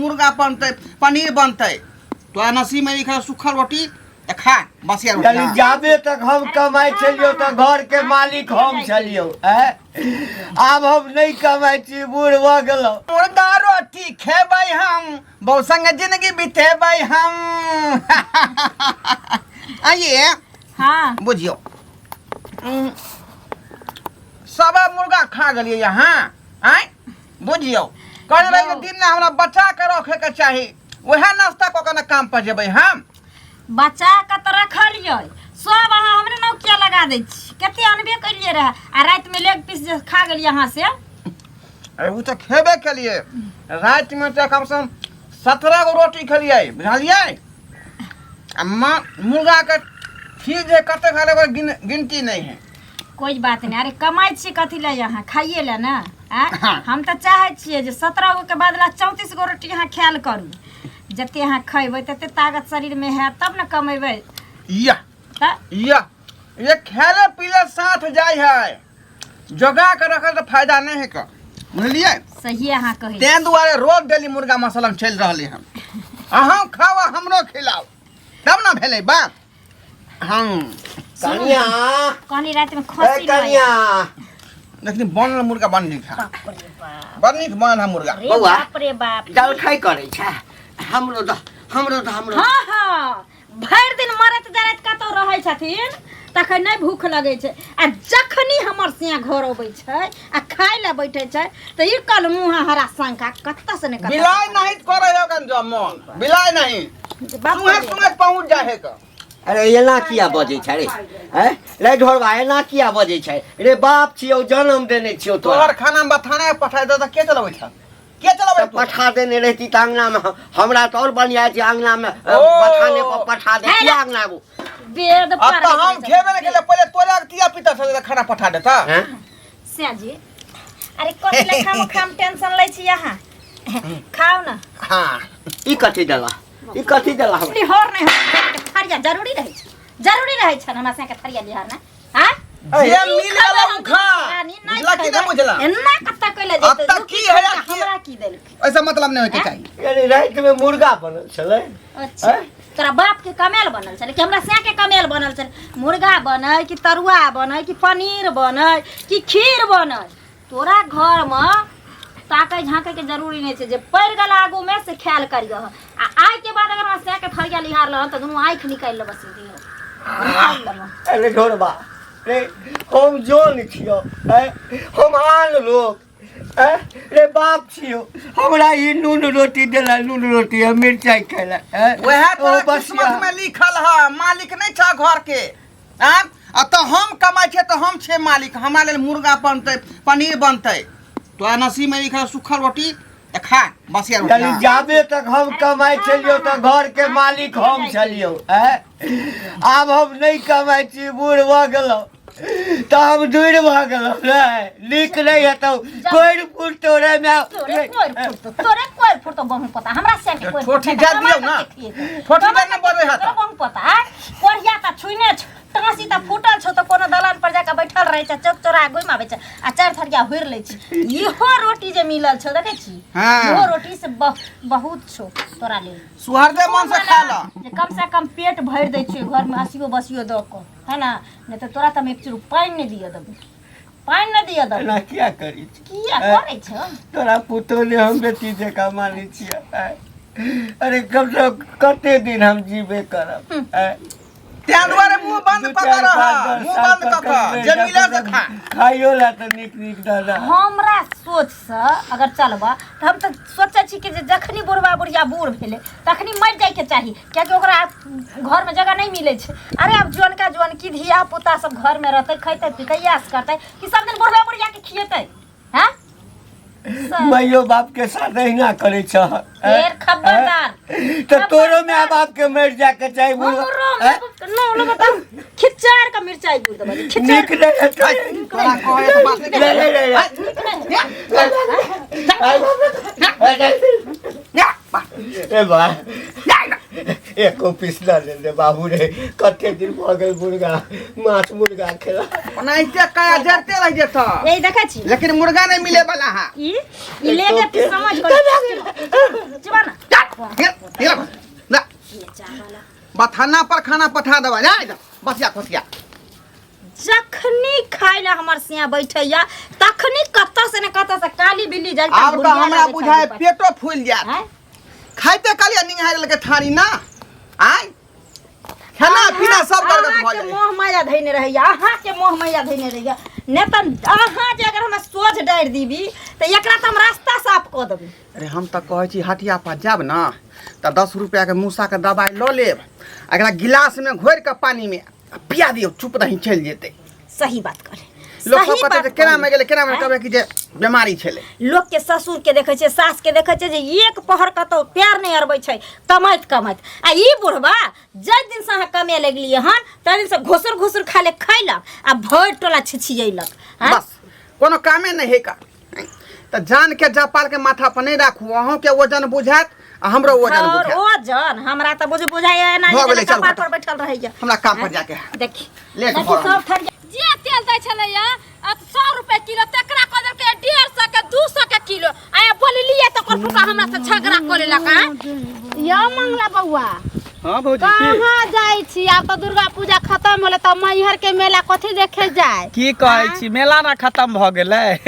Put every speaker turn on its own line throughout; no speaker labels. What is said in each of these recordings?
मुर्गा बनतै, पनीर बनतै। तोरा नसीब में लिखल सूखल रोटी तऽ खा बसिया रोटी।
यानी
हाँ।
जाबे तक हम कमाइ छलियौ तऽ घर के मालिक हम छलियौ आँय? आब हम नहि कमाइ छी, बूढ़ भऽ गेलहुँ।
मुर्गा रोटी खेबै हम, बहु संग जिंदगी बितेबै हम। आइए।
हाँ।
बुझियौ, सब मुर्गा खा गेलियै यहाँ। आँय बुझियौ, कहने रही दिन ने हमरा बचा के रखे के चाही, वएह नाश्ता कऽ के ने काम पर जेबै हम।
बचा के तऽ रखलियै, सब अहाँ हमरे नौकिया लगा दै छी। कते अनबे केलियै रहे आ रातिमे लेग पीस जे खा गेलियै अहाँ से।
अरे ओ तऽ खेबे केलियै रातिमे, तऽ कमसँ कम 17 गो रोटी खेलियै, बुझलियै? आ माँ मुर्गाके खीर जे कते खा लेबै गिनती नहि है।
कोई बात नहीं। अरे कमाइ छियै कथी लए? अहाँ खाइए लए ने? आँय?
हाँ।
हम तऽ चाहै छियै जे 17 गो के बदला 34 गो रोटी अहाँ खायल करू। जते अहाँ खयबै तते ताकत शरीरमे हैत, तब ने कमेबै।
या।
तऽ
या ये खेले पीले साथ जाइ है, जोगा के रखल तऽ फायदा नहि है का, बुझलियै?
सही अहाँ कहै।
तें दुआरे रोज डेली मुर्गा मसाला में चलि रहलै हन। अहाँ खाओ आ हमरो खिलाओ, तब ने भेलै बात। हाँ।
कनिया।
कहनी रातिमे
ए
खसी नहि।
कनिया।
लेकिन बनल मुर्गा बड़ नीक है।
बाप रे बाप।
बड़ नीक बनल है मुर्गा।
रे
बौआ।
बाप रे बाप।
जलखै करै छै? हमरो दह, हमरो दह, हमरो।
हाँ हाँ, भरि दिन मरैत जरैत कतौ रहै छथिन तखन नहि भूख लगै छै, आ जखनी हमर सिया घर अबै छै आ खाय लए बैठै छै तऽ ई कल मुँह हरा शंका कतऽ से नहि कतऽ।
बिलाइ नहीं करे है ओकन जो मन बिलाइ नहीं
बाप
सुहे
रे।
सुहे पहुंच जाए है का।
अरे एना किया बजै छै रे? हैं रे ढोरबा, एना किया बजै छै रे? बाप छियौ, जन्म देने छियौ तोरा।
तोहर खाना में बथाने पठाय दे तऽ के चलबै छ, के चलबै?
तऽ पठा देने रहती तऽ अंगना में हमरा तऽ और बढ़िया छै। अंगना में
ओ।
बथाने पर पठा दे।
हे
किया अंगना आबू?
वेद
अब तऽ हम खेबे नहि केलियै, पहिले तोरा तिया पिता छलै तऽ खाना पठा देता।
हैं?
सिया जी, अरे कथी लए खाम खाम टेंशन लै छी अहाँ? खाउ ने।
हाँ।
ई कथी देला? ई कथी देला हमरा?
लिहर नहि हो, थरिया जरूरी रहै छै, जरूरी रहै छै हमरा सबके थरिया लिहर ने। हाँ,
जे मिल गेल उ खा, बुझला कि नहि बुझला?
एना कत्ता कइले
अब
जेतै?
तक की है या की?
हमरा की देलकै?
ऐसा मतलब नहि होइके चाही।
यानी राति में मुर्गा बनल छलै?
अच्छा, तोरा बाप के कमेल बनल छलै कि हमरा सैं के कमेल बनल छलै? मुर्गा बनै कि तरुआ बनै कि पनीर बनै कि खीर बनै, तोरा घरमे ताकै झाँकै के जरूरी नहि छै। जे पड़ि गेल आगूमे से ख्याल करियह। आ आइके बाद अगर हमरा सैं के थरिया लिहार लहन तऽ दुनू आँखि निकालि लेबऽ, सीधे निकालि लेबऽ।
अरे ढोरबा रे, हम जोन छियौ हैं? हम आन लोग हैं? रे बाप छियौ, हमरा ई नून रोटी देला, नून रोटी आ मिरचाई खेला हैं?
वएह
ओ
तोरा
बसिया।
किस्मत में लिखल है, मालिक नहीं छ घर के। आँ आ तऽ हम कमाइ छियै तऽ हम छियै मालिक, हमरा लेल मुर्गा बनतै, पनीर बनतै। तोरा नसीब में लिखल सूखल रोटी तऽ खा बसिया रोटी।
यानी
हाँ।
जाबे तक हम कमाइ छलियौ तऽ घर के मालिक हम छलियौ हैं? आब हम नहि कमाइ छी, बूढ़ भऽ गेलहुँ तऽ हम दूर भऽ गेलहुँ। नहि नीक नहि हेतौ, कोरि फुटतौ रे माय।
तोरे कोरि फुटतो, तोरे कोरि फुटतो बहु पता हमरा से के कोरि
ठोठी
फुटतै,
जा दियौ
हमरा
ने।
कते खिएतै?
ठोठी जा ने बजै हत।
तोरा बहु पता आय कोरिया तऽ छुइने छौ, टाँसी तऽ फूटल छौ, तऽ कोनो दलान पर जाके बैठल रहै छै, चौक चौराहा घुमि आबै छै आ चारि थरिया हुरि लै छै। इहो रोटी जे मिलल छौ, देखै छी?
हाँ।
इहो रोटी से बहुत छौ तोरा लेल।
सुहरदे मन से खा ल।
जे कम से कम पेट भरि दै छियै घरमे हँसियो बसियो दऽ कऽ, है ना? नहि तऽ तोरा तऽ हम एक चूरू पानि नहि दिअ देबौ, पानि नहि दिअ देबौ।
एना किया करै छी?
किया करै छौ?
तोरा पुतोह ने हम बेटी जकाँ मानै छियै। अरे कम से कम कते दिन हम जीबे करब?
तें दुआरे मुंह बंद
दू
कऽ के
चारि
रह,
पाँच दस
मुंह
साल
बंद कऽ
तक
के जे
कमबे
मिले से
तक
खा।
खाइयो ला तऽ नीक नीक दादा।
हमरा सोचसँ अगर चलबऽ तऽ हम तऽ सोचै छी कि जे जखनी बुढ़बा बुढ़िया बूढ़ भेलै तखनी मरि जाइके चाही, कियाकि ओकरा घरमे जगह नहि मिलै छै। अरे आब जुअनका जुअनकी धिया पुता सब घरमे रहतै, खैतै पीतै, ऐश करतै कि सब दिन बुढ़बा बुढ़ियाके खिएतै? हैं?
माइयो बाप के साथ अहिना करै छह?
फेर खबरदार।
तऽ तोरो माय बाप के मरि जाके चाही बुढ़वा।
हमरो माय बाप के न लगा तऽ खिचार के मिरचाई गुड़ देबै, खिचार।
नीक नहि हेतै।
तोरा कहै के बात नहि।
ले ले ले ले।
नीक नहि।
ए बा, एको पीस न दे दे बाबू रे। कते दिन भऽ गेल मुर्गा माछ मुर्गा खेला।
ओनाहिते कया जरते रह जेत।
यही देखै छी।
लेकिन मुर्गा नहीं मिले वाला है।
ई ई लेके तू समझ कर चिबा ना।
ये ना बथाना पर खाना पठा देबै जा इधर बसिया खोसिया
जखनी खाइ ला हमर सिया बैठैया तखनी कतऽ से ने कतऽ से काली बिल्ली जल
आब तऽ हमरा बुझाय पेटो फूलि जायत खाइते कहलियै निंघारि लेलकै थारी ना आय खाना पीना सब गड़गड़ भऽ
अहाँके
जाइ
मोह माया धैने रहैया अहाँके मोह माया धैने रहैया नहि तऽ अहाँ जे अगर हमरा सोझ डारि दीबी तऽ एकरा तऽ हम रास्ता साफ कऽ देबै
अरे हम तऽ कहै छी हटिया पर जायब ने तऽ 10 रुपैआके मूसाके दबाइ लऽ लेब आ एकरा गिलासमे घोरि कऽ पानिमे आ पिया दियौ, चुप रही, चलि जेतै।
सही बात कहले।
लोक सब
सही
कहतै
बात
जे केना
कहले।
मरि गेलै, केना मरि, कहबै कि जे बेमारी छलै।
लोक के ससुर के देखै छै, सास के देखै छै जे एक पहर कतौ पैर नहि अरबै छै कमाइत कमाइत, आ ई बुढ़बा जाहि दिन से अहाँ कमे लगलियै हन ताहि दिन से घुसुर घुसुर खाले खैलक आ भरि टोला छिछियैलक, आँय?
बस कोनो कामे नहि है का तऽ जान के जपाल के माथा पर नहि राखू, अहूँके वजन बुझायत आ हमरो वजन
और
बुझायत।
वजन हमरा तऽ बुझ बुझाइया एना
भऽ
जे
गेलै,
जेना
चल
कपार
फटाफट।
पर बैठल रहैया।
हमरा काम पर जाके है।
देखी
लेट
देखी
भऽ रहल।
सब थरिया
जे तेल दै छलैया 100 रुपए किलो, तकरा कऽ देलकै 150 के, 200 के किलो। आ बोललियै तऽ ओकर फुका हमरा से झगड़ा कऽ लेलक आँय।
यौ मंगला बौआ।
हाँ भौजी, की?
कहाँ जाइ छी? आब तऽ दुर्गा पूजा खत्म होले, तऽ मैहर के मेला कथी देखे जाय?
की कहै छी, मेला ना खत्म भऽ गेलै,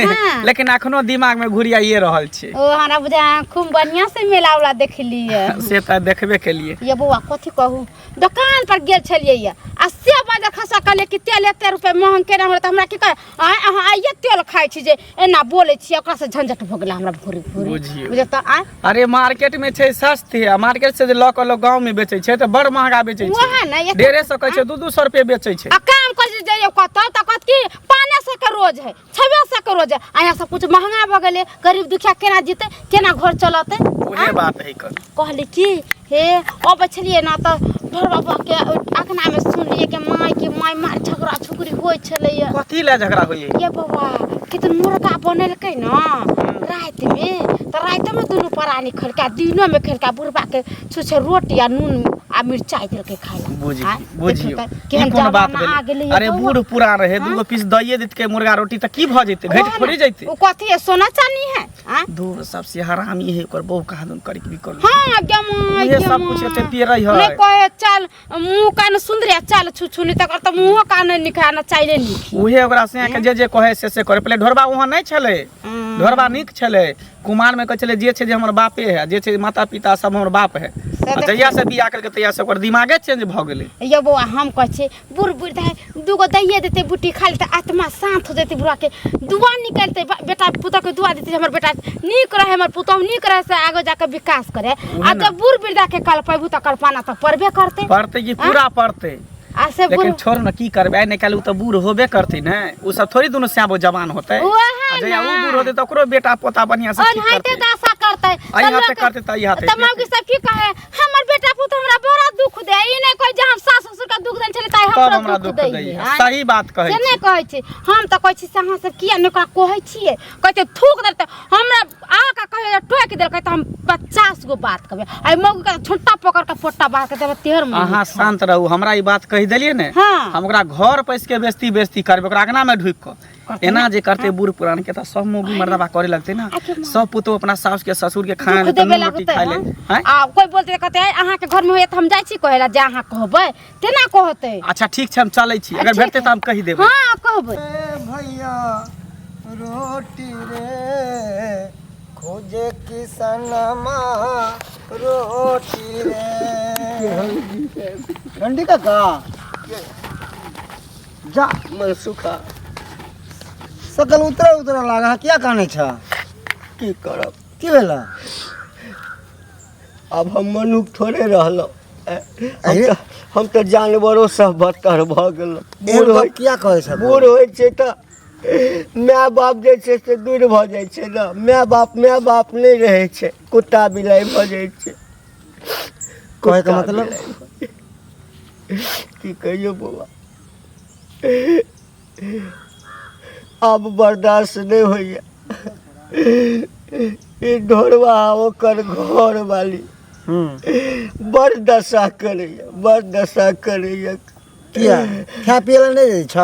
लेकिन अखनो दिमाग में घुरियाइए रहल छै।
ओ हमरा बुझा अहाँ खूब बढ़िया से मेला उला देखलियै।
से तऽ देखबे केलिए।
ये बौआ, कथी कहू, दोकान पर गेल छलियै ये आ से बाजार खसा कहलियै कि तेल एते रुपए महंग केना होलै, तऽ हमरा की कहे, आँय अहाँ आइए तेल खाइ छी जे एना बोलै छियै? ओकरा से झंझट भऽ गेलै हमरा भोरे भोरे।
बुझियौ।
बुझियौ तऽ आँय।
अरे, मार्केट में छै सस्ते आ मार्केट से जे लऽ कऽ लोग गाँव में बेचै छै तऽ बड़ महंगा बेचै
वएह
छै।
ने,
150 कहै छै, 200-200 रुपए बेचै छै।
आ काम करै जे जइयौ कतौ तऽ कहत कि 500 के रोज है, 600 के रोज है, आ यहाँ सब कुछ महंगा भऽ गेलै। गरीब दुखिया केना जीतै, केना घर चलतै?
उहे बात है कर।
कहली कि हे अबै छलियै ने तऽ ढोर बाबा के अंगना में सुनलियै कि माय के माय मार झगड़ा झुगड़ी होइ छलैया।
कथी लए झगड़ा होइए?
ये बौआ, कितन मुर्गा बनेलकै ने राति में, तऽ रातिमे में दुनू प्राणी खेलकै आ दिनो में खेलकै। बुढ़बा के छुछे रोटी आ नून आ मिरचाई देलकै खाय ला।
बुझि
आँय,
बुझियौ।
देखियौ तऽ
ई
केहन
कोन बात
जमाना आ
भेलै?
गेलै।
अरे, बूढ़ पुरान रहे, दूगो पीस दइए देतकै मुर्गा रोटी तऽ की भऽ जेतै? घटि थोड़ी जेतै?
ओ कथी है, सोना चानी है, आँय?
दूर सबसे हरामी है ओकर बहू, कहाँ दुन करी भी कर।
हाँ गे माय,
उहे
गे
सब कुछ
माय।
एते पेरै है।
नहीं कहे चल मुँह कान सुंदर है, चल छु छु नहीं तकर तऽ मुँहो कान नहीं निकाय ना चाइले निखी।
उहे ओकरा से के जे जे कहे से करे। पहिले ढोरबा वहाँ नहीं छलै, ढोरबा नीक छलै। कुमार में कहै छलै जे छै जे हमर बापे है, जे छै माता पिता सब हमर बाप है। आ जहिया से बियाह केलकै तहिया से ओकर दिमागे चेंज भऽ गेलै।
ये बौआ, हम कहै छियै बूढ़ बुढ़ है, दूगो दैये देतै बूटी खा लेतै, आत्मा शांत हो जेतै। बुढ़ा के दुआ निकलतै, बेटा पुतोह के दुआ देतै जे हमर बेटा नीक रहे, हमर पुतोह नीक रहे, से आगे जाके विकास करे। आ
ने।
जब बूढ़ वृद्धा के कलपेबू तऽ कल्पना तऽ पड़बे करतै।
पड़तै कि पूरा पड़तै।
आ से
लेकिन
बूढ़
छोड़ न, की करबै, आइ निकालि ओ तऽ बूढ़ होबे करतै ने। ओ सब थोड़ी दुनू श्याबो जवान होतै।
वएह
आ जहिया ओ
ने।
बूढ़ होतै तऽ ओकरो बेटा पोता बढ़िया से ठीक
ओनाहिते
करतै।
दशा करतै।
अहि
तऽ
हाथे
लोक-
करतै तऽ अहि हाथे।
तऽ मौगी सब की कहे, हमर बेटा पुतोह हमरा बड़ा दुख दे, ई नहि कहै जे हम सास ससुर के दुख देने छलै ताहि
तब
हमरा
हमरा
दुख
दुख
दैये।
दैये।
आँय?
सही बात कहै
से
छी।
नहि कहै छी हम तऽ कहै छी से अहाँ सब किया नहि ओकरा कहै छियै? कहै थूक देलकै हमरा आ के कहै टोकि देलकै तऽ हम 50 गो बात कहबै। आ मौगी के छोटा पकड़ के पोटा बात के देबै तेहर मुँह।
अहाँ शांत रहू, हमरा ई बात कहि देलियै ने, हम ओकरा घर पैस के बेस्ती बेस्ती करबै, ओकरा अंगना में ढुकि कऽ एना जे करते बूढ़ पुरान के तऽ सब मौगी मर्दबा करे लगते ना। सब पुतोह अपना सास के ससुर के खाना
दुख
ले तऽ
देबे
नून रोटी
लगतै।
खाय ले।
हँ।
आँय?
आ कोइ बोलतै तऽ कहतै अहाँके घर में होइए तऽ हम जाइ छी कहै लए, जे अहाँ कहबै तेना कहतै।
अच्छा ठीक छै, हम चलै छी, अगर
ठीक
भेटतै तऽ हम कहि देबै।
हँ, कहबै।
भैया रोटी रे, खोजे किसनमा रोटी रे।
रंडी काका जा।
मन सुखा।
सकल उतरा उतरा लागा, किया कानै छ?
की करब?
की भेल?
आब हम मनुख थोड़े रहलहुँ।
अरे?
हम तऽ जानवरों से बदतर भऽ गेलहुँ।
एहन
बूढ़
गप
होइ
किया कहै छ?
बूढ़ होइ छै तऽ माय बाप जे छै से दूर भऽ जाइ छै ने। माय बाप माय बाप नहि रहै छै, कुत्ता बिलाइ भऽ जाइ छै।
कहैके
कुत्ता
मतलब?
बिलाइ। की कहियौ बौआ, आब बर्दाश्त नहि होइए। ई ढोरवा, ओकर घर वाली बड़ दशा करैए, बड़ दशा करैए।
किया, खाय पियै लए नहि दै छ?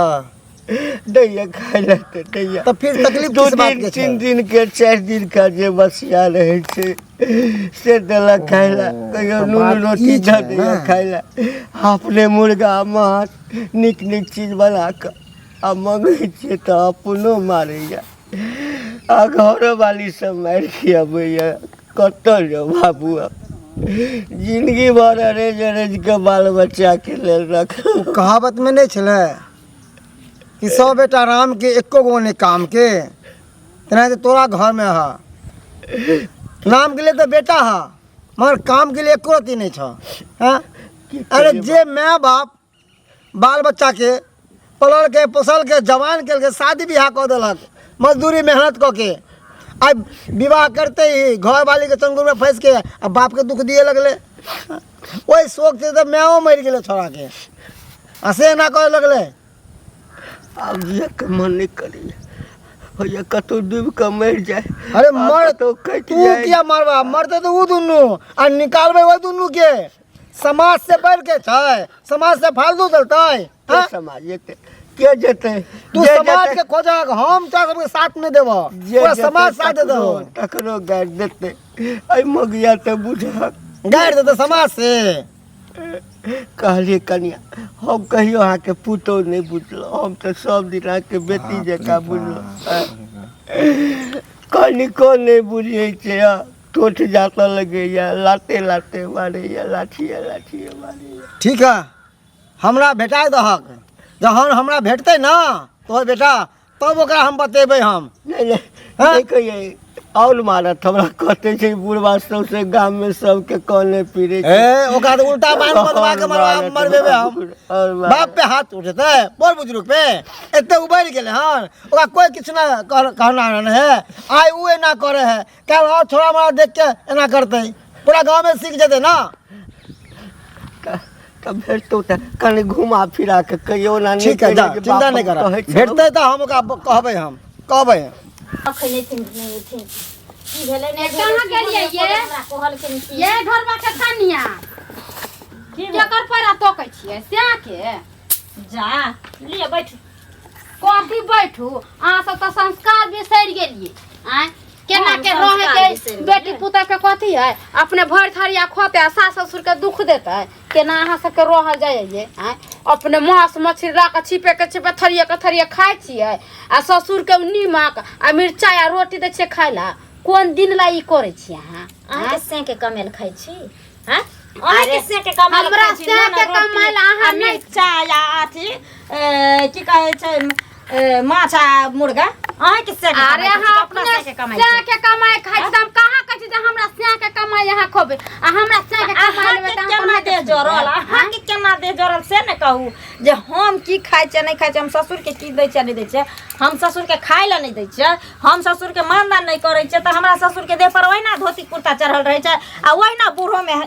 दैया, खाय लए तऽ दैया।
तऽ फिर तकलीफ
दू
किस बात
दिन
के छै?
3 दिन के, 4 दिन का जे बसिया रहै छै। से देलक खाय लए, कहियो
तऽ
नून
बात
रोटी
ई
दऽ
छै
दैए
ने।
खाय लए। अपने मुर्गा माछ नीक नीक चीज बना कऽ आ मङ्गै छियै तऽ अपनो मारैए आ घरोवाली सब मारि खियाबैए। कतऽ जाउ बाबू, आब जिन्दगी भर अरेज अरेज के बाल बच्चाके लेल रखलहुँ।
कहावतमे नहि छलै कि 100 बेटा राम के एको गो नहि काम के, तेनाहिते तोरा घरमे ह नाम के लिए तऽ बेटा ह, मगर काम के लिए एको रत्ती नहि छह। हँ, अरे जे माय बाप बाल बच्चाके पललकै पोसलकै जवान केलकै, शादी बियाह कऽ देलक मजदूरी मेहनत कऽ के, आइ विवाह करते ही घरवालीके चंगुलमे फँसिके आ बापके दुख दिए लगलै। ओहि शोकसँ तऽ मायो मरि गेलै छौड़ाके, आ से एना करऽ लगलै।
आब जियैके मन नहि करैए, होइए कतहु डूबि कऽ मरि जाय।
अरे
आ
मर
कतहु कटि
तू
जाय।
किया मरबा? मरतै तऽ ओ दुनू आ निकालबै ओहि दुनू के। समाज से बढ़ के छै, समाज से फालतू चलतै?
के
हाँ?
समाज जेतै? के जेतै?
तू
जे
समाज
जेतै-
के खोजक, हम तोरा सबके साथ नहि देबो।
जे
पूरा
जेतै
समाज साथ दे देबो।
तकरो गारि देतै। एहि मगिया तऽ बुझक
गारि देतै समाज से।
कहलियै कनिया, हम कहियो अहाँके पुतोहु नहि बुझलहुँ, हम तऽ सब दिन अहाँके बेटी जकाँ बुझलहुँ। कनिको नहि बुझै छै, ठोठ जातऽ लगैया, लाते लाते मारैया, लाठिए लाठिए मारैया।
ठीक है, हमरा भेटा दहक। जहन हमरा भेटतै ने तोहर बेटा, तब ओकरा हम बतेबै हम।
नहि नहि।
हाँ?
नहि कहियै, आओर मारत हमरा। कहते छै बुढ़वा सौंसे गाममे सबके कहने पीरे छै।
ए, ओकरा तऽ उल्टा बान्ह बंधवा के मरवा मरबेबै हम।
आओर मारत।
बाप पे हाथ उठेतै, बड़ बुजुर्ग पे एते उबरि गेलै हन, ओकरा कोइ किछु ना कहना नहि है। आइ उ एना करे है, काल्हि और छोड़ा मोड़ा देख के एना करतै, पूरा गाँव में सीख जेतै ना।
तऽ भेटतौ तऽ कनि घुमा फिरा के कहियो ना।
ठीक है, जा, चिंता नहीं कर, भेटतै तऽ हम ओकरा कहबै, हम कहबै।
अखन एथिन नहि एथिन, की भेलै नहि भेलै,
कहाँ गेलियै ये?
हमरा कहलखिन कि
ये घरवा के कनिया
की भेल?
केकर पैरा तोकै छियै स्या के?
जा लिअ बैठू।
कथी बैठू? अहाँ सब तऽ संस्कार बिसरि गेलियै। आँय, केना
हम
के
संस्कार
रहे के
बिसरि गेलियै।
बेटी पुतह के कथी है, अपने भरि थरिया खोते आ सास ससुर के दुख देते। केना अहाँ सबके रहल जाइए? आँय, अपने मांस मछली लऽ कऽ छिपे के छिपे थरिये के थरिये खाइ छियै आ ससुर के नीमक आ मिरचाइ आ रोटी दै छियै खाइ लए। कोन दिन ला ई करै छियै अहाँ?
अहाँके से के कमेल खाइ छी? हैं? अहाँके से के कमेल
हमरा
खाइ छी?
से
नून
के
रोटी
कमायल अहाँ
आ
नहि-
मिरचाइ आ अथी की कहै छै, माछ आ मुर्गा अहाँके से के
अरे
कमाइ खाइ छी
अहाँ
कि अपना
अपने
से के कमाइ
सैं
छी?
के कमाइ खाइ छी तऽ हम कहाँ कहै छी जे हमरा सैं के कमाइ अहाँ खोबै आ हमरा सैं के कमाइ लेबै
अहाँके
तऽ अहाँ
केना
कमाइ
देह जरल? अहाँके केना देह जरल से ने कहू जे हम की खाइ छियै नहि खाइ छियै, हम ससुरके की दै छियै नहि दै छियै। हम ससुरके खाइ लए नहि दै छियै, हम ससुरके मानदान नहि करै छियै, तऽ हमरा ससुरके देह पर ओहिना धोती कुर्ता चढ़ल रहै छै आ ओहिना बूढ़ोमे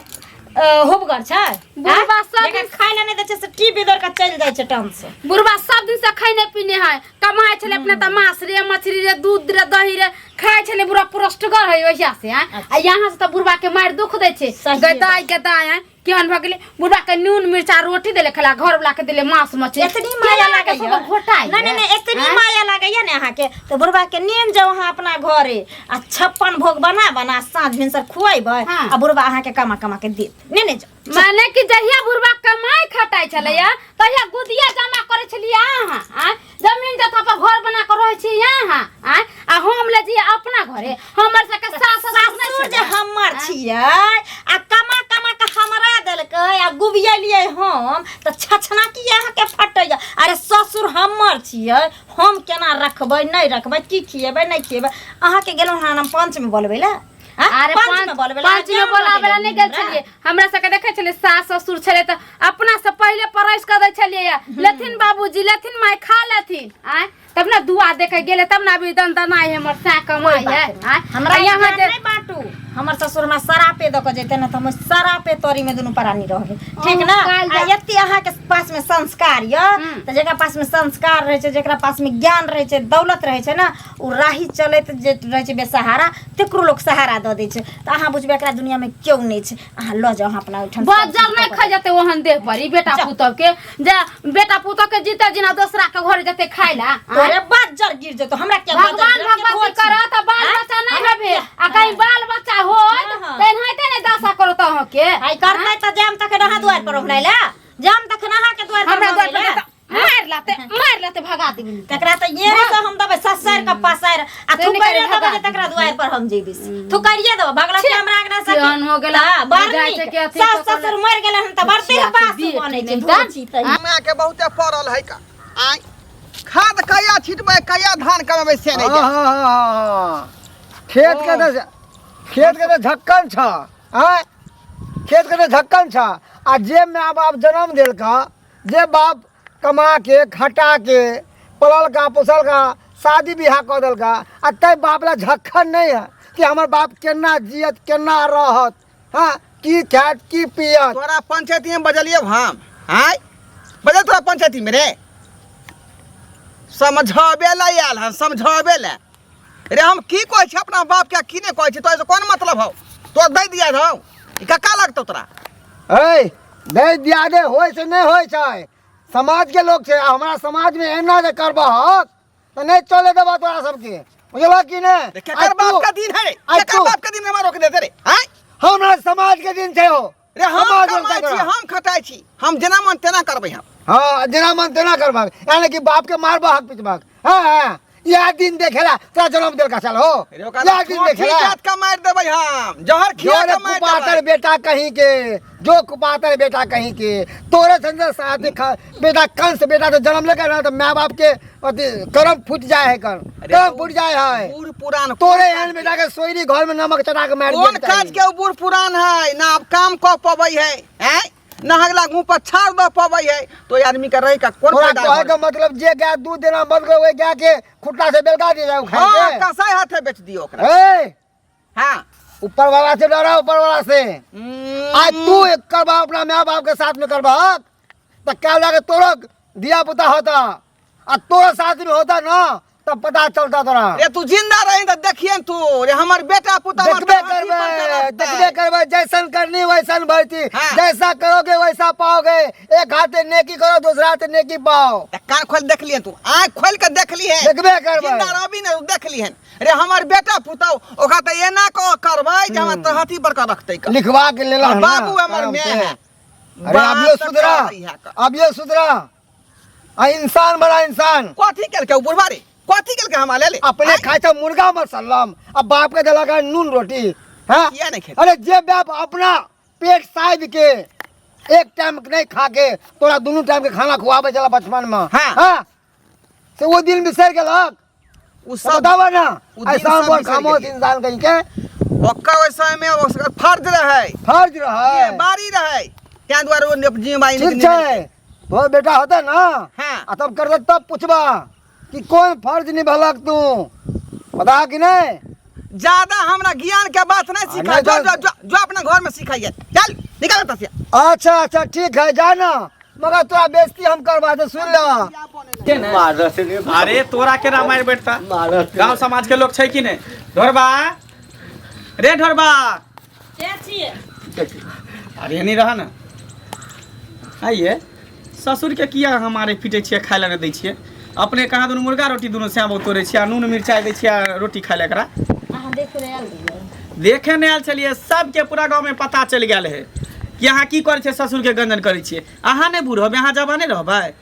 होबगर छै।
बुढ़बा सब
जकरा खाइ लए नहि दै छै से टीवी दौड़ कऽ चलि जाइ छै टाउन से।
बुढ़बा सब दिन से खैने पीने है, कमाइ छलै अपने तऽ माछ रे मछली रे दूध रे दही रे खाइ छलै। बुढ़ा पुरस्टगर है ओहिया से। आँय, आ यहाँ से तऽ बुढ़बा के मारि दुख दै छै।
सही
गदाइ गदाइ, आँय, केहन भऽ गेलै? बुढ़बा के नून मिर्चा रोटी देले खेला, घर वाला के देले मांस मछली।
एतनी माया
केना
लागैया
सबके घोटाइ?
नहीं नहीं नहीं, एतनी माया लागैया ने अहाँके तऽ बुढ़बा के नींद जाउ अहाँ अपना घरे आ 56 भोग बना बना साँझ भिनसर खुएबै
हाँ।
आ बुढ़बा अहाँके कमा कमा के देत। नहीं नहीं, जाउ।
माने कि जहिया बुढ़बा कमाइ खटाइ छलैया तहिया गुदिया जमा करै छलियै अहाँ। आँय, जमीन जथा पर घर बना के रहै छी अहाँ। आँय, आ हम ले जइयै अपना घरे, हमर सबके सास ससुर नहि
ससुर जे
छलै।
हमर छियै आ कमा कमा के हमरा देलकै आ गुबियलियै हम तऽ छछना की अहाँके फटैया? अरे ससुर हमर छियै, हम केना रखबै नहि रखबै, की खिएबै नहि खिएबै? अहाँके गेलहुँ हँ हम पंच में बोलबै लए? आँ?
अरे
पंच में बोलबै लए?
पंच में बोलाबै लए नहि गेल छलियै। हमरा सबके देखै छलियै सास ससुर छलै तऽ अपना से पहिले परसि कऽ दै छलियै, लेथिन बाबूजी, लेथिन माय, खा लेथिन। आँय, तब ने दुआ देखे गेलै, तब ने अभी दन दनाइ हमर सैं कमाइ है। आँय,
हमरा
आ यहाँ
यहाँ
जे
नहि बाँटू। हमर ससुर हमरा शरापे दऽ कऽ जेतै ने तऽ हम ओहि शरापे तरीमे दुनू प्राणी रहबै, ठीक ने?
काल्हि
आ एते अहाँके पासमे संस्कार यऽ तऽ जकरा पासमे संस्कार रहै छै, जकरा पासमे ज्ञान रहै छै, दौलत रहै छै ने, ओ राही चलैत जे रहै छै बेसहारा, तकरो लोक सहारा दऽ दै छै। तऽ अहाँ बुझबै एकरा दुनियामे केओ नहि छै। अहाँ लऽ जाउ, अहाँ अपना ओहिठाम
बज्जर नहि खा जेतै ओहन देह पर ई बेटा पुतोह के, जे बेटा पुतोह के जीते जिना दोसरा के घर जेतै खाय ला। आँय?
तोरे बज्जर गिर जेतौ, हमरा क्या बज्जर
भगवान
गिरत? के
भगवती
भोज छी?
करत तऽ बाल
आँय?
बच्चा नहि
हमरा
हेबे आ कहीं बाल बच्चा होत
हाँ।
त एनाहिते ने दशा करत अहाँ के
आई करतै तऽ जाम तखन अहाँ दुआरि पर ओहनाइ लए जाम तखन अहाँ के दुआरि पर
हमरा द्वार
ओहनाइ
पर
लए।
तऽ मारि लाते मारि लाते भगा देबी
तकरा तऽ येरे से हम देबै ससैर के पसारि आ
से निकालि
थुकरिए
भगा
देबै जे तकरा दुआरि पर हम जेबै से। थुकरिए देबै भगला के हमरा अंगना से
केहन हो गेला,
हाँ, बड़
जाइ छै
नीक।
के अथी
सास
पकड़ले।
ससुर मरि गेलै हन तऽ बड़
छिया के
बासु
बेटी
बनै छै
नहि
धूर
तऽ।
छी तऽ
हमरा के बहुते पड़ल है का आय खाद कहिया छिटबै कहिया धान कमेबै से नहि
हाँ, हाँ, हाँ, हाँ। खेत के तऽ खेत के तऽ झक्कन छ आँय खेत के तऽ झक्कन छ आ जे माय बाप जन्म देलका जे बाप कमा के खटा के पललका पोसलका शादी बियाह कऽ देलका आ तै बाप ला झक्कन नहीं है कि हमर बाप केना जियत केना रहत हाँ की खायत की पियत।
तोरा पंचायती में बजलिए हम आय बजल तोरा पंचायती में रे समझाबे ला आयल हन समझाबे ला रे। हम की कहै छी अपना बाप के की नहि कहै छी, तोरा से कोन मतलब हौ? तोरा दै दिया हौ ई कक्का लगतौ तोरा?
ऐ दै दिया दे होइ से नहि होइ छै, समाज के लोग छै आ हमरा समाज में एना जे करबहक तऽ नहि चले देबह तोरा सबके, बुझलह कि नहि?
रे, केकर बाप का दिन है रे?
आइ
केकर
तू-
बाप के दिन हमरा रोक देते रे? आँय
हमरा समाज के दिन छै हो।
रे हम
समाज
कमाइ
रोकतै
छी
तोरा।
हम खटाइ छी, हम जेना मन तेना करबै हम।
हाँ जेना मन तेना करबहक, यानी कि बाप के मारबहक पिटबहक। हाँ हाँ इएह दिन देखेला तोरा जन्म देलका चल हो,
रे ओकरा
इएह दिन
ठोठी
देखेला।
जात के मारि देबै हम, जहर खिया
जो
के मारि
कुपातर
देबै।
बेटा कहीं के, जो कुपातर बेटा कहीं के, तोरे संगे साथ बेटा कंस बेटा तो जन्म लेके ना तो माय बाप के अथी कर्म फूट जाए है, कर्म
अरे
कर्म फूट जाए है।
बूढ़ पुरान
तोरे एहन बेटा के सोयरी घर में नमक चटा के मार
कोन
दिया।
काज के उ बूढ़ पुरान है ना अब काम कऽ पबै है हैं ना अगला मुंह पर छाड़ दऽ पबै है, तो आदमी के रहि के कोन
तोरा
फायदा
कहे
घर?
के मतलब जे गाय दूध देना बंद कर ओहि गाय के खुट्टा से बेलका दिया जाए उखाड़
हाँ
के।
कसाई हाथे बेच दियो ओकरा।
ए
हाँ
ऊपर वाला से डरा, ऊपर वाला से। आज तू एक करबा अपना माय बाप के साथ में करबा तो क्या लगे तोरा धिया पुता होता आ तोरा साथ में होता ना तब पता चलता तोरा।
रे तू जिंदा रही तो देखिए तू रे हमर बेटा पुता हमर
देखबे
हाथी पर
करबे,
चढ़तै।
देखबे करबे, जैसन करनी वैसन भरती।
हाँ।
जैसा करोगे वैसा पाओगे, एक हाथे नेकी करो दूसरा हाथे नेकी पाओ।
त कान खोल देख लिहन तू, आँख खोल के देख लिहन।
देखबे करबै।
जिंदा रहबी ने देख लिहन रे हमर बेटा पुतौ ओकरा त एना क करबै जे हमर हाथी पर के रखतै क।
लिखवा के लेला हन ना,
बाबू हमर
आराम
my
से।
है।
अरे अभियो
बाप त
सुधरा,
कहै है क।
अभियो सुधरा, आ इंसान बड़ा इंसान।
कथी केलकै उ बुढ़बा रे? कथी केलकै हमरा ले ले?
अपने खाइ छ मुर्गा मसल्लम आ बाप के देलक है नून रोटी। हाँ
किया नहीं खेतै?
अरे जे बाप अपना पेट साइज के एक टाइम नहीं खा के तोरा दुनू टाइम के खाना खुआबै छला बचपन में।
हाँ।
हाँ से वो दिन बिसरि गेलक।
उ
सब
सब
बताबऽ ना,
उ दिन
ऐसा
सब
बोल
बिसरि
खामोश
गेलियै।
इंसान कहीं के
ओकर ओहि समय में ओकर फर्ज रहै,
फर्ज रहै,
बारी रहै, ताहि दुआरे ओ जिम्मेवारी
ठीक छै तोहर बेटा होतै ना।
हाँ।
आ तब करतै तब पूछबा कि कोन फर्ज निभलक तू, पता कि नहीं?
ज्यादा हमरा ज्ञान के बात नहीं सिखा,
नहीं
जो
तो-
जो जो जो अपना घर में सिखाइए, चल निकल एतऽ से।
अच्छा अच्छा ठीक है जा ना, मगर तोरा बेइज्जती हम करबा दे, सुन ल।
मारत रे।
अरे तोरा केना मारि बैठता?
मारत।
गांव समाज के लोग छै कि नहि? ढोरबा रे ढोरबा।
के छियै?
अरे नहीं रह ना, आइए ससुर के किया हमारे पीटे छियै, खाय लए नहि दै छियै? अपने कहाँ दुनू मुर्गा रोटी दुनू श्याम तोड़ै छियै आ नून मिरचाइ दै छियै आ रोटी खाय लए एकरा।
अहाँ देखे लए आयल रहियै?
देखे नहि आयल छलियै, सबके पूरा गाँवमे पता चलि गेल है कि अहाँ की करै छियै, ससुरके गंजन करै छियै। अहाँ नहि बूढ़ होबै, अहाँ जवाने रहबै।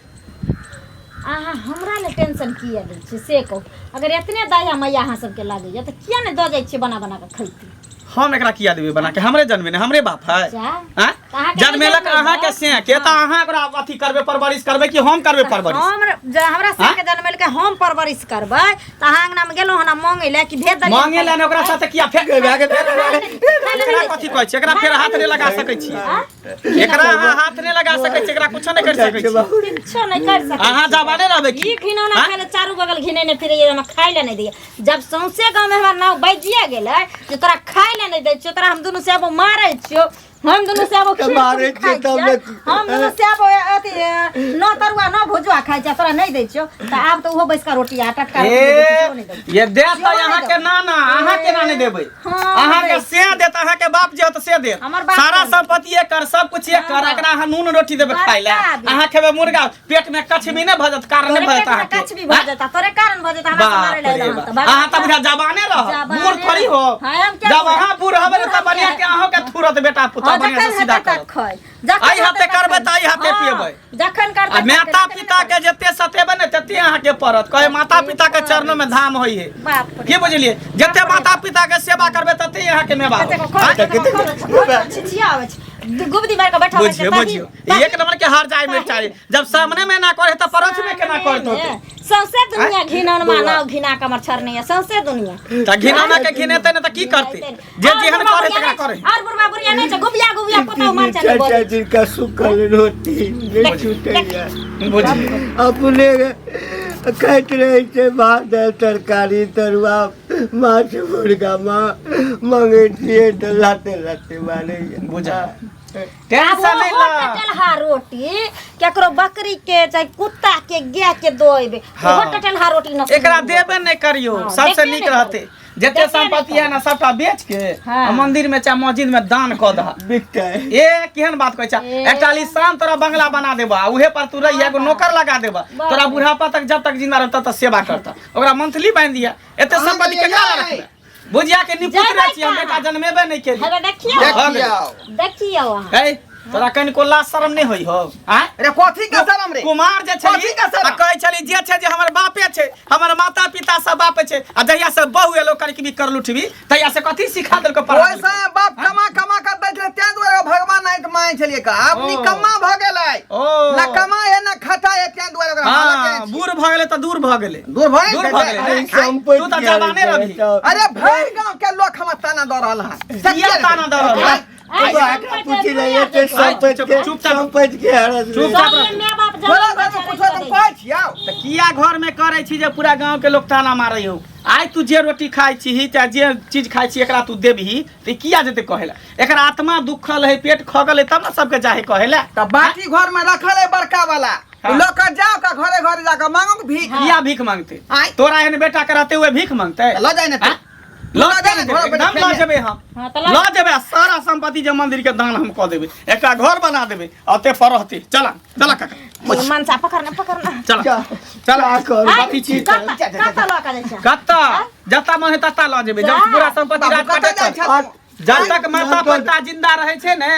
अहाँ हमरा लए टेंशन किया लै छियै से कहू? अगर एतने दया मैया अहाँ सबके लागैया तऽ किया नहि दऽ जाइ छियै बना बना कऽ खैती?
हम एकरा किया देबै बना के? हमरे जन्मे ने हमरे बाप है?
जा।
आँय?
तऽ अहाँके नहि
जन्मेलक
जन्मल
अहाँके
है?
से के तऽ अहाँ ओकरा अथी करबै, परवरिश करबै कि हम करबै परवरिश?
हम हमरा
आँय?
सबके जनमेलकै, हम परवरिश करबै तऽ अहाँ अंगनामे गेलहुँ हन मांगै लए कि भेज देलियै?
मांगे लए ने ओकरा साथे किया फेर एकरा कथी कहै छै? एकरा फेर हाथ नहि लगा सकै छी, एकरा अहाँ हाथ नहि लगा सकै छी, एकरा कुछो नहि करि सकै छी।
किछो नहि कर सकै।
अहाँ जवाने रहबै की?
ई घिनौना
आँय?
खाय लए चारू बगल घिनेने फिरैया, हमरा खाय लए नहि दैया। जब सौंसे गाँवमे हमरा नाव बाजिए गेलै जे तोरा खाय लए नहि दै छियौ, तोरा हम दुनू सेबो मारै छियौ, हम दुनू सेबो खीर
मारै
पूरी
छियौ
खाइ
तब
छियै,
ने।
हम दुनू सेबो अथी नौ तरुआ नौ भुजुआ खाइ छियै, तोरा नहि दै छियौ, तऽ आब तऽ ओहो बैसका रोटी आ टटका रोटी नहि दै छियौ, सेहो नहि दै छियौ।
ए ये देत तऽ अहाँ के ना ना, अहाँ केना नहि देबै?
हाँ,
अहाँ के
देबै।
से देत, अहाँ के बाप जे होत से देत।
हमर बाप
सारा
के।
संपत्ति एकर, सब कुछ एकर।
हाँ।
एकरा अहाँ नून रोटी देबै खाय लए,
बड़का आदमी।
अहाँ खेबै मुर्गा, पेट में कछमी नहि भऽ जायत, कारण नहि
तोरे
भऽ जायत
पेट में
अहाँके?
कछबी भऽ जेता, तोरे कारण भऽ जेता, हमरा
बाप
मारे
रे
लए
बाप। अहाँ तऽ बुझा जवाने रह,
जवाने
बूढ़ थोड़ी हो।
हाँ, हम क्या
जब
बूढ़?
अहाँ अहाँ बूढ़ हबे ने तऽ बढ़िया के अहाँ के थुरत बेटा पुतोह
हाँ,
बढ़िया
जखन
से सीधा
हेतै
करत
तखन। जखन
आइ हाथे
हेतै
करबै
तखन।
तऽ आइ हाथे
हाँ,
पिएबै।
जखन करतै
आ
तखन,
माता
जखन
पिता के जते सतेबै ने तते अहाँ के पड़त कहे माता पिता के चरणों में धाम होई है
बाप रे।
की बुझलिए जते माता पिता के सेवा करबै तते अहाँ के मेवा
कते
होत।
को
आँय?
खोल, कते को खोल, छिछिया आबै छै। गुबदी मारि कऽ बैठा
बुझियो बुझियो एक नंबर के हार जाय मिर्चाई जब सामने में ना करे त परोक्ष में केना करत होते
सौंसे दुनिया घिनौन मानाव घिना कमर छरने है सौंसे दुनिया
त घिनौना के घिनेते ने त की करते जे
और
जेहन
बुढ़बा
करे
बुढ़िया
तकरा
नहि-
करे
और बुढ़बा बुढ़िया नहीं छै गुबिया गुबिया पता मार चले
चाचा जी का सुखल रोटी नहीं छूटैया
बुझियो
अपने खाइत रहै छै भात दालि तरकारी तरुआ माछ मुर्गा माँ मंगै छियै तऽ लाते लाते मारैया
बुझा टेंशन नहीं
ओहो
ला
टटलहा रोटी केकरो बकरी के चाहे कुत्ता के गाय के दोइबे
हाँ।
ओहो टटलहा रोटी न
एकरा देबे नहीं करियो
हाँ,
सबसे
देबे
नीक
नहि
रहते
करू।
जते
देबे
संपत्ति
नहि
है ना सबटा बेच के
हाँ।
आ मंदिर में चाहे मस्जिद में दान कऽ दह
बिकतै
ए केहन बात कहै छै एकटा आलीशान तोरा बंगला बना देबा आ उहे पर तू रही एगो नौकर लगा देबा
बाप
तोरा
रे।
बुढ़ापा तक जब तक जिंदा रहता तब सेवा करता ओकरा मंथली बांधि दिया एते
अहाँ
संपत्ति
के
केकरा
लिए
लग रखबै बुझिया के निपुत
जयबै
रहै छी हम
कहाँ?
बेटा जनमेबे नहि केली
हेबे देखियौ
भऽ गेलै।
देखियौ
देखियौ अहाँ
है तोरा कनिको लाज शरम नहि होइ हो आँय
रे कथी के शरम रे
कुमार जे छली
कथी के शरम?
आ कहै छली जे छै जे हमर बापे छै हमर माता पिता सब बापे छै आ जहिया से बहु एलो करके भी कर लुठबी तहिया से कथी सिखा देलको पढ़ा
ओहि समय बाप कमा कमा कर दै छलै तें दुआरे भगवान नहीं मानै छलियै का आब
ओ।
निकम्मा भऽ गेलै
ओ।
न कमा है न खटा है तें दुआरे ओकरा हालत
हाँ
केहन छै।
बूढ़ भऽ गेलै तऽ दूर भऽ गेलै
दूर भऽ
दूर
गेलै
भऽ गेलै
अरे
ने?
संपत्ति
तू तऽ जवाने रहबी
अरे भरि गाँव के लोक हमर ताना दऽ रहल हन
किया ताना दऽ रहल हन?
एकरा पूछि ले एते संपत्ति के
चुपचाप।
संपत्ति के हरस ले।
चुपचाप
सबे माय बाप
तोरा
जवान
घर में कुछो तुम कहै छियौ
तऽ किया घर में करै छी जे पूरा गांव के लोग ताना मारै हो आइ तू जे रोटी खाइ छी चाहे जे चीज खाइ छी एकरा तू देबही तऽ ई किया जेतै कहै लए एकर आत्मा दुखल है पेट खगल है तब ने सबके जाहे कहै लए
तऽ बाटी घर में रखल है बड़का वाला
हाँ।
लऽ कऽ जाओ का घरे घरे जाकर मांगो भीख
किया भीख मांगते
आँय।
तोरा एहन बेटा के रहते हुए भीख मांगते
लऽ जाय ने तू।
आँय? लऽ
लऽ
जाय
जाय
ने
ने, घर पर
एकदम लऽ
खेले।
जेबै हम
हाँ, तऽ लऽ
लऽ जेबै आ सारा संपत्ति जे मंदिर के दान हम कऽ देबै एकटा घर बना देबै आ ओते पर रहतै चला चला काका
मनसा पकड़ना पकड़ना
चला
जा,
चला
जा कर।
कथी छी
कत्ता कत्ता लऽ कऽ जाइ छै
कत्ता जत्ता मन है तत्ता लऽ जेबै जब
जा।
पूरा संपत्ति
बाबू
राज
कतऽ
पाटे
जाइ
कर
छह तू?
जब तक माता पिता जिंदा रहै छै ने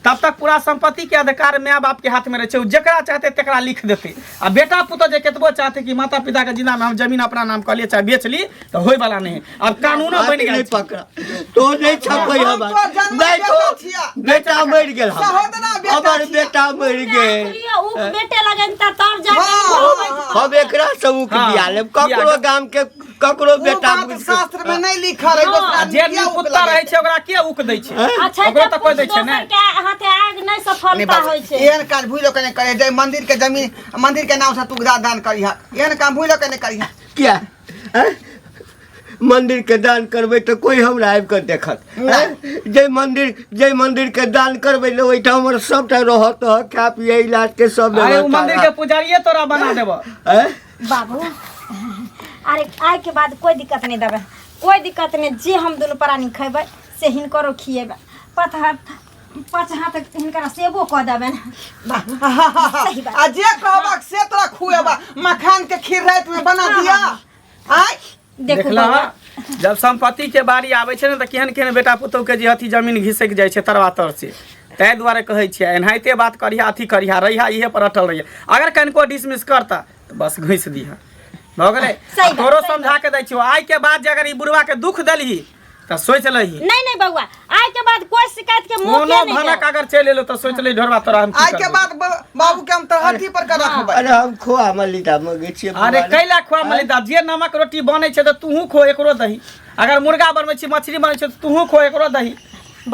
तब तक पूरा संपत्ति के अधिकार माय बाप के हाथ में रहै छै ओ जकरा चाहते तकरा लिख देते आ बेटा पुतोह जे केतबो चाहते कि माता पिता के जिंदा में हम जमीन अपना नाम कऽ लिए चाहे बेच ली तऽ होय वाला नहीं है। अब कानूनो बनि गेल
नहीं
छै।
पकड़ा तो नहीं छपै
हम
हमर
तोर जन्म
नहीं
बेटा
तो
छिया।
बेटा मरि गेल हमर
सहोदरा बेटा
हमर
छिया।
बेटा मरि गेल
उ बेटे लगन त तब जा
हाँ, हाँ,
हम एकरा से उक
हाँ,
दिया लेब ककरो
किया?
गाम के ककरो
ओ
बेटा
बात
बुझि कऽ-
शास्त्र में नहीं लिखल है दोसरा
आ जे
आदमी किया
निपुत्ता
उपलब्ध
रहै छै ओकरा के उक दै छै
अच्छा
ओकरो
जब
तऽ कोइ दै
कुछ
छै ने
दोसर के हाथे आग नहीं
नहीं
सफलता
बाबू,
होइ छै
एहन काज भूलो के नहीं करे जे मंदिर के जमीन मंदिर के नाम से तू दान करिहा एहन काम भूलो के नहीं करिहा
किया हैं? मंदिर के दान करबै तऽ कोई हमरा आबि कऽ देखत हैं? जे मंदिर जे मंदिर के दान करबै ने ओहिठाम हमर सबटा रहत तऽ खाय पिए इलाज के सब
अरे उ
व्यवस्था
मंदिर के पुजारिये तोरा बना देबो
हैं?
बाबू अरे आइ के बाद कोई दिक्कत नहीं देबै कोई दिक्कत नहीं जे हम दुनू प्राणी खैबै से हिनकरो खिएबै पाँच हाथ पाँच हाथ हिनकरा सेबो कऽ देबनि सही बात
आ जे कहबक से तोरा खुएबा मखान के खीर रात में बना दिया आय
देखू
देखला
बौआ
जब संपत्ति के बारी आबै छै ने तऽ केहन केहन बेटा पुतोह के जे अथी जमीन घिसक जाइ छै तरवा तर से ताहि दुआरे कहै छियै एनाहिते बात करिहा अथी करिहा रहिहा इहे पर अटल रहिहा अगर कनिको डिसमिस करता तऽ बस घुसि दिहा भऽ गेलै
सही बात,
तोरो
सही
समझा के दै छियौ आइ के बाद जे अगर ई बुढ़वा के दुख देलही तऽ सोचि लही
नहीं नहीं बउआ आइ के बाद कोई शिकायत के मौके
कोनो
नहीं
भनक
देब।
अगर चलि एलो तऽ सोचि लही ढोरबा तोरा हम की
आइ के
करबौ।
बाद बाबू के हम तरहथी पर के रखबै
अरे हम खोआ मलिदा मंगै छियै
अरे
बौआ।
कैला खुआ मलिदा जे नमक रोटी बनै छै तऽ तूहू खो एकरो दही अगर मुर्गा बनबै छी मछली बनबै छै तऽ तूहू खो एकरो दही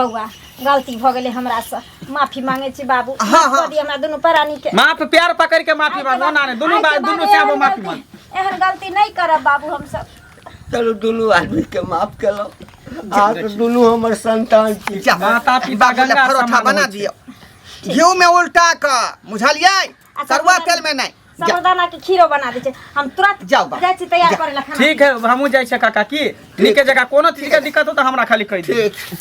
बउआ गलती भऽ गेलै हमरा से माफी मांगे छी बाबू
हाँ,
माफ
हाँ।
कऽ दिअ हमरा दुनू प्राणी के
माफ प्यार पकड़ के माफी
आइ के
मांगो
बाद-
ना ने दुनू
आइ के
बार
बाद
दुनू से
एहन
माफी
गलती-
मांग
एहन गलती नहीं करब बाबू हमसब
चलू दुनू आदमी के माफ केलहुँ अहाँ तऽ दुनू हमर संतान छी
जा,
माता पिता
बाबू लए
गंगा
परोठा
समान
बना
होइ छै।
दियौ घिउ में उल्टा कऽ बुझलियै
आ
तरुआ तेल में नहीं जा।
साबूदाना के खीरो बना दै छै हम तुरंत
जाउ बाबू,
जाइ छी तैयार
जा।
करे ला खाना
ठीक है हमहूँ जाइ छियै काका की नीके जगह कोनो चीज के दिक्कत हो तऽ हमरा खाली कहि दियौ
ठीक।